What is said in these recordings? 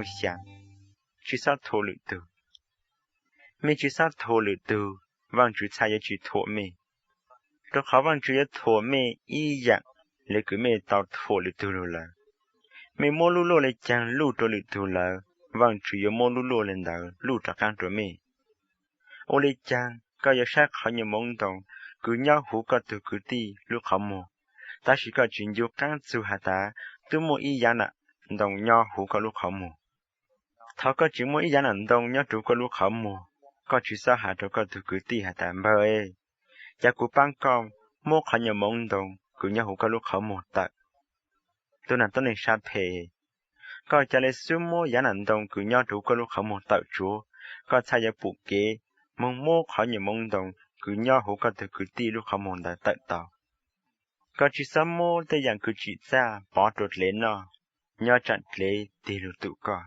Xya, tsis txhob thuam lwm tug. Mej tsis txhob thuam lwm tug, Vaajtswv txhaj yuav tsis thuam mej, rua qhov Vaajtswv yuav thuam mej ib yaam le kws mej tau thuam lwm tug lug lawm. Mej muab lub luaj le caag luj rua lwm tug lawm, Vaajtswv yuav muab lub luaj le ntawd luj rov qaab rua mej. Ua le caag koj yuav saib qhov nyuas moov ntoo kws nyob huv koj tug kwv tij lub qhov muag, tab sis koj tsis ncu qaab txug has tas tub muaj ib yaav nam ntoo nyob huv koj lub qhov muag? Thov koj tseem muaj ib yaav nam ntoo nyob rua koj lub qhov muag, koj tsis txhob has rua koj tug kwv tij has tas, Npawg e, ca kuv paab koj muab qhov nyuas moov ntoo kws nyob huv koj lub qhov muag tawm. Tug nam tuab neeg sab phem, koj ca le xub muab yaav nam ntoo kws nyob rua koj lub qhov muag tawm tsuav, koj txhaj yuav pum kev moog muab qhov nyuas moov ntoo kws nyob huv koj tug kwv tij lub qhov muag ntawd tawm tau. Koj tsis txhob muab tej yaam kws tsim txaj pov rua dlev noj nyob tsaam dlev tig lug tum koj.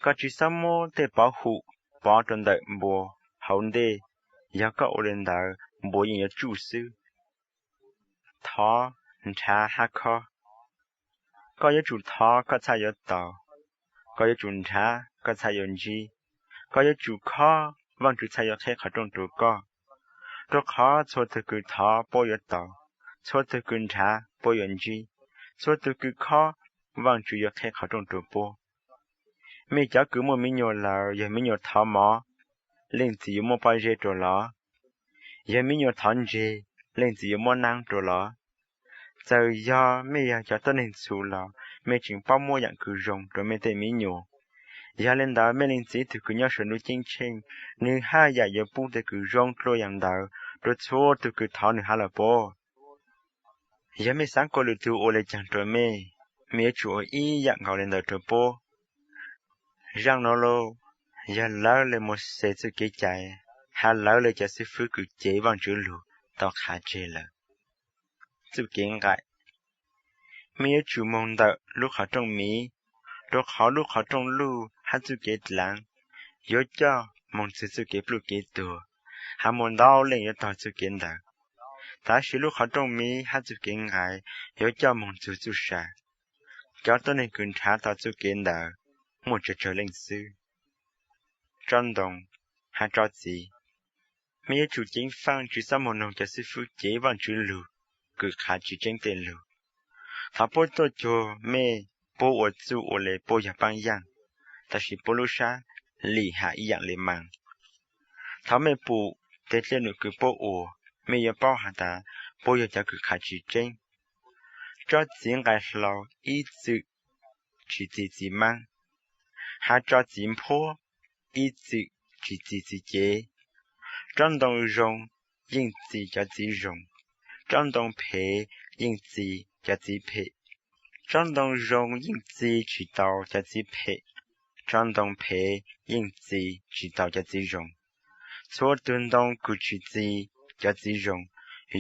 Koj tsis txhob muab tej pov hum pov rua ntawm npua hauv ntej, yog koj ua le ntawd npua yeej yuav tsuj xwb. Thov, nrhav hab khob. Koj yuav tsum thov koj txhaj yuav tau, koj yuav tsum nrhav koj txhaj yuav ntsib, koj yuav tsum khob Vaajtswv txhaj yuav qheb qhov rooj rua koj. Rua qhov txhua tug kws thov puab yuav tau, txhua tug kws nrhav puab yuav ntsib, txhua tug kws khob Vaajtswv yuav qheb qhov rooj rua puab. Mej cov kws muaj miv nyuas lawm, yog miv nyuas thov mov, leej txiv yuav muab pob zeb rua los? Yog miv nyuas thov ntseg, leej txiv yuav muab naab rua los? Txawm yog mej yog cov tuab neeg txhuv los mej tseem paub muab yaam kws zoo rua mej tej miv nyuas. Yog le ntawd mej leej txiv tug kws nyob saum ntuj ceeb tsheej, nwg haj yaam yuav pub tej kws zoo dlua yaam ntawd rua txhua tug kws thov nwg hab los puab. Yog mej xaav kuas lwm tug ua le caag rua mej, mej yuav tsum ua ib yaam nkaus le ntawd rua puab. Zaaj nuav los yog lawv le Mauxes txuj kev cai, hab lawv le cov xib fwb kws cev Vaajtswv lug tau qha tseg lawm txuj kev nqaim. Mej yuav tsum moog ntawm lub qhov rooj miv, rua qhov lub qhov rooj luj hab txuj kev dlaav yuav coj moog txug txuj kev pluj kev tuag, hab muaj ntau leej yuav taug txuj kev ntawd. Tab sis lub qhov rooj miv hab txuj kev nqaim yuav coj moog txug txuj sa. Cov tuab neeg kws nrhav tau txuj kev ntawd muaj tsawg tsawg leej xwb. Tsob ntoo hab tsob txiv. Mej yuav tsum ceev faaj tsi xob moog noog cov xib fwb cev Vaajtswv lug kws qha tsi tseeb tej lug. Thov puab tuaj cuag mej, puab ua txuj ua le puab yog paab yaaj, tab sis puab lub sab lim has ib yaam le maa. Thaus mej pum tej dlej num kws puab ua, mej yuav paub has tas puab yog cov kws qha tsi tseeb. Tsob txiv nqai hlau ib txwm tsi txi txiv maab, hab tsob txiv nphuab ib txwm tsi txi txiv cev. Tsob ntoo zoo yeej txi cov txiv zoo, tsob ntoo phem yeej txi cov txiv phem. Tsob ntoo zoo yeej txi tsi tau cov txiv phem, tsob ntoo phem yeej txi tsi tau cov txiv zoo. Txhua tug ntoo kws tsi txi cov txiv zoo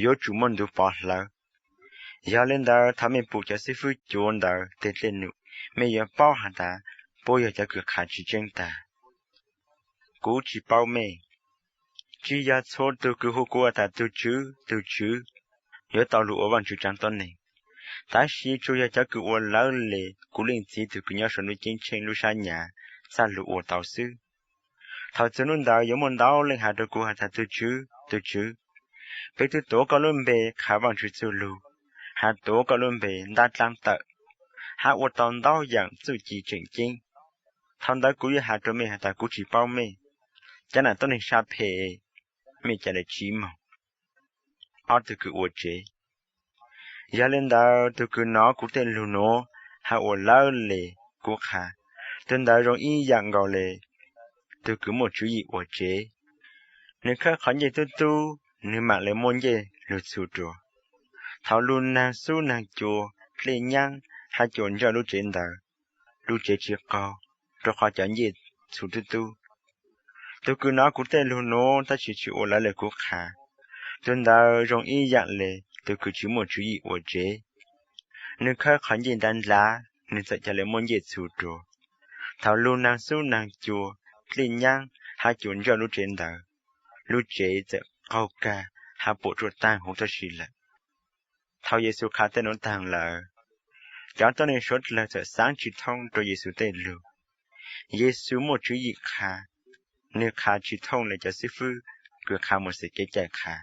yuav tsum muaj ntu pov hlawv. Yog le ntawd thaus mej pum cov xib fwb cuav ntawd tej dlej num, mej yuav paub has tas puab yog cov kws qha tsi tseeb tag. Kuv tsi paub mej. Tsi yog txhua tug kws hu kuv has tas Tug Tswv, Tug Tswv yuav tau lug ua Vaajtswv tsav tuab neeg, tab sis tsuas yog cov kws ua lawv le kuv Leej Txiv tug kws nyob sau ntuj ceeb tsheej lub sab nyam txhaj lug ua tau xwb. Thaus txug nub ntawd yuav muaj ntau leej has rua kuv has tas Tug Tswv, Tug Tswv, peb tub tuav koj lub npe qha Vaajtswv txuj lug, hab tuav koj lub npe ntab dlaab tawm, hab ua tau ntau yaam txuj ci tseem ceeb. Thaus ntawd kuv yuav has rua mej has tas kuv tsi paub mej, cov nam tuab neeg sab phem, mej ca le tsiv moog. Ob tug kws ua tsev. Yog le ntawd tug kws nov kuv tej lug nuav hab ua lawv le kuv qha, tug ntawd zoo ib yaam nkaus le tug kws muaj tswv yim ua tsev. Nwg khawb qhov ncej tub tub, nwg maam le muab ncej lug txhu rua. Thaus lug naag xub naag cua, dlej nyaab hab cua ntsawj lub tsev ntawd, lub tsev tsi qaug, rua qhov cov ncej txhu tub tub. Tug kws nov kuv tej lug nuav tab sis tsi ua lawv le kuv qha, tug ntawd zoo ib yaam le tug kws tsi muaj tswv yim ua tsev. Nwg khawb qhov ncej ntav ndlav, nwg txawm ca le muab ncej txhu rua. Thaus lug naag xub naag cua, dlej nyaab hab cua ntsawj lub tsev ntawd, lub tsev txawm qaug kag hab puam tsuaj taag huv tuab si lawm. Thaus Yexus qha tej nuav taag lawm, Cov tuab neeg suav dlawg txawm xaav tsi thooj rua Yexus tej lug. Yexus muaj tswv yim qha, nwg qha tsi thooj le cov xwb fwb kws qha Mauxes kev cai qha.